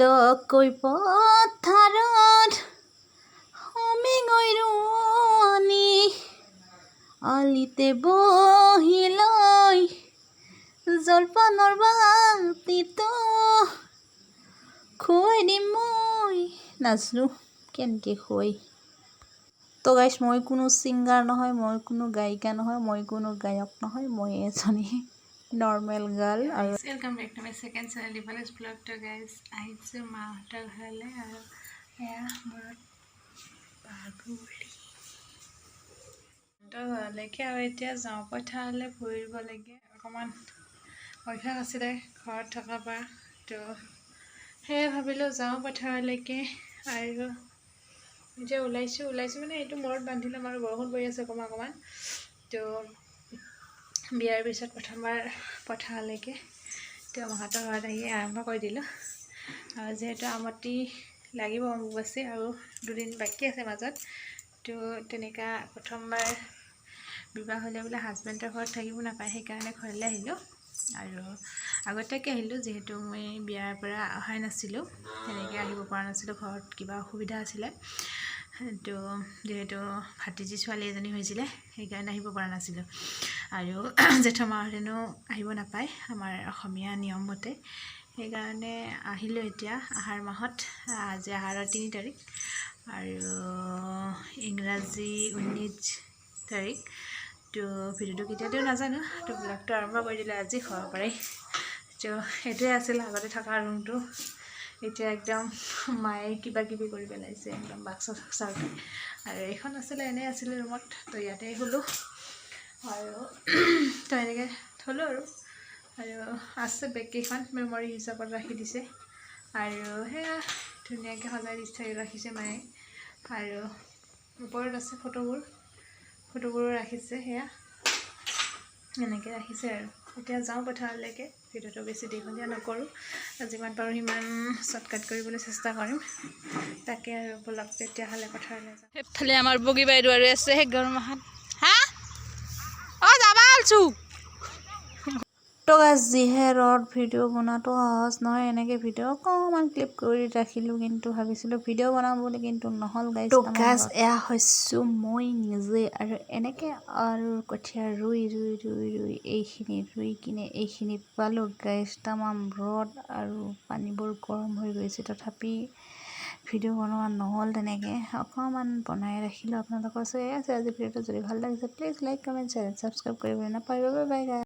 দকৈ পথাৰত হোমেগৈ ৰোৱনী, আলিতে বহি লৈ জলপানৰ বাতিটো খুৱাই দিম মই। নাজানো কেনেকৈ খুৱাই। তো গাইছ, মই কোনো ছিংগাৰ নহয়, মই কোনো গায়িকা নহয়, মই কোনো গায়ক নহয়, মই এজনী নৰ্মেল গাৰ্ল আৰু Welcome back to my second channel, Dipali's vlog. তো গাইজ, আহিছোঁ মাহঁতৰ ঘৰলৈ আৰু এয়া মূৰত পাগুৰি মাহঁতৰ ঘৰলৈকে আৰু এতিয়া যাওঁ পথাৰলৈ ফুৰিবলৈকে। অকণমান অভ্যাস আছিলে ঘৰত থকাৰ পৰা, তো সেয়ে ভাবিলোঁ যাওঁ পথাৰলৈকে। আৰু এতিয়া ওলাইছোঁ, ওলাইছোঁ মানে এইটো মূৰত বান্ধি ল'ম আৰু বৰষুণ পৰি আছে অকণমান অকণমান। তো বিয়াৰ পিছত প্ৰথমবাৰ পথাৰলৈকে, তো মাহঁতৰ ঘৰত আহি আৰম্ভ কৰি দিলোঁ। আৰু যিহেতু আমতি লাগিব অম্বুবাচী আৰু 2 দিন বাকী আছে মাজত, তো তেনেকুৱা প্ৰথমবাৰ বিবাহ হ'লে বোলে হাজবেণ্ডৰ ঘৰত থাকিব নাপায়, সেইকাৰণে ঘৰলৈ আহিলোঁ। আৰু আগতীয়াকৈ আহিলোঁ, যিহেতু মই বিয়াৰ পৰা অহাই নাছিলোঁ, তেনেকৈ আহিব পৰা নাছিলোঁ, ঘৰত কিবা অসুবিধা আছিলে। তো যিহেতু ভাতিজী ছোৱালী এজনী হৈছিলে, সেইকাৰণে আহিব পৰা নাছিলোঁ। আৰু জেঠ মাহঁতেনো আহিব নাপায় আমাৰ অসমীয়া নিয়ম মতে, সেইকাৰণে আহিলোঁ এতিয়া আহাৰ মাহত। আজি আহাৰৰ 3 তাৰিখ আৰু ইংৰাজী 19 তাৰিখ। তো ভিডিঅ'টো কেতিয়া দিওঁ নাজানো, তো ব্লগটো আৰম্ভ কৰি দিলোঁ আজি ঘৰৰ পৰাই। তো সেইটোৱে আছিল আগতে থকা ৰুমটো। এতিয়া একদম মায়ে কিবা কিবি কৰি পেলাইছে, একদম বাক্স চাক্স। আৰু এইখন আছিলে, এনেই আছিলে ৰুমত, তো ইয়াতে শুলোঁ আৰু তো এনেকৈ থ'লোঁ আৰু আৰু আছে বেগকেইখন মেমৰি হিচাপত ৰাখি দিছে। আৰু সেয়া ধুনীয়াকৈ সজাই দিছে, ৰাখিছে মায়ে। আৰু ওপৰত আছে ফটোবোৰ, ফটোবোৰো ৰাখিছে, সেয়া এনেকৈ ৰাখিছে। আৰু এতিয়া যাওঁ পথাৰলৈকে। ভিডিঅ'টো বেছি দীঘলীয়া নকৰোঁ, যিমান পাৰোঁ সিমান শ্বৰ্টকাট কৰিবলৈ চেষ্টা কৰিম। তাকে আৰু ব'লক তেতিয়াহ'লে পথাৰলৈ যাওঁ। সেইফালে আমাৰ বগী বাইদেউ আৰু আছে সেই গৰমাহাত। হা, অ যাবা আলছো। তো গাইছ, যিহে ৰ'দ, ভিডিঅ' বনোৱাটো সহজ নহয়। এনেকৈ ভিডিঅ' অকণমান ক্লিপ কৰি ৰাখিলোঁ, কিন্তু ভাবিছিলোঁ ভিডিঅ' বনাম বুলি, কিন্তু নহ'ল গাইছ। তো গাইছ, এয়া হৈছোঁ মই নিজে। আৰু এনেকৈ আৰু কঠীয়া ৰুই ৰুই ৰুই ৰুই এইখিনি ৰুই কিনে এইখিনি পালোঁ গাইছ। তামাম ৰ'দ আৰু পানীবোৰ গৰম হৈ গৈছে, তথাপি ভিডিঅ' বনোৱা নহ'ল। তেনেকৈ অকণমান বনাই ৰাখিলোঁ আপোনালোকৰ ওচৰত। এয়া আছে আজি ভিডিঅ'টো। যদি ভাল লাগিছে, please like, comment, share, subscribe কৰিবলৈ নাপাহৰিব। Bye bye.